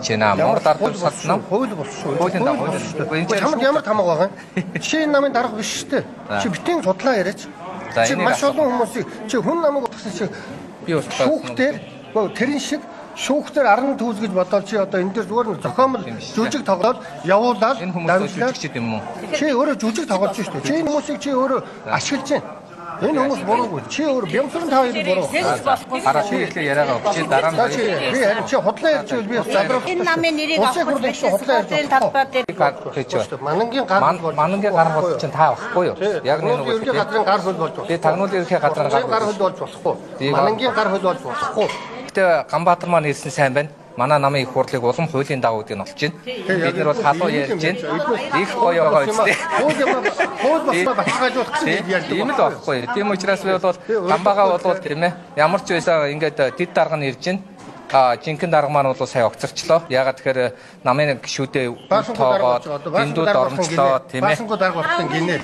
Байна. Монгол Ард Түмс нам хууль бус шүү. Хуулийн дагуу. Энэ чинь чамд ямар тамга байгаа юм? Чи энэ намын дарга биш шүү дээ. Чи битэн судлаа яриач. Чи маш олон хүмүүсийг чи хүн намайг утгасан чи би устгасан. Шүүхтэр тэрэн шиг шүүхтэр аран түүз гэж бодоод чи одоо энэ дээр зүгээр нэг зохиомл жүжиг тоглоод явуулаад энэ хүмүүс жүжигчд юм уу? Чи өөрөө жүжиг тоглож шүү дээ. Чи энэ хүмүүсийг чи өөрөө ашиглаж байна. Энэ хүмүүс буруугүй. Чи өөр бямсран та хоёр буруу. Хараа чи ихлэ яриагаа өгч дараа нь чи би харин чи худлаа ярьж байвал би залруулах. Энэ намын нэрийг авах гэж талбай дээр хийж байна. Манангийн гар болж манангийн гар бол чинь та байхгүй юу? Яг нэг нэг ерөнхий газрын гар хөл болж Би тагнуулын ерөнхий газрын гар хөл болж болохгүй. Манангийн гар хөл болж болохгүй. Гэтэ Ганбаатар маань ирсэн сайн байна. Манай намын их хурлыг улам хуулийн дагуу гэдгийг нь олж байна. Бид нар бол халуун ярьж байна. Их гоё байгаа үстэй. Хууль босгоо баталгаажуулах гэсэн ярьдаг. Тийм л байхгүй. Тийм учраас би бол Ганбагаа бол тийм ямар ч байсан ингээд дэд дарга нь ирж байна. А жинхэнэ дарга маань бол сая огцорчлоо. Ягаад тэгэхээр намын гишүүдээ тоогоод дэндүүд оромжлоо тийм. Баасангүй дарга болсон гинэ.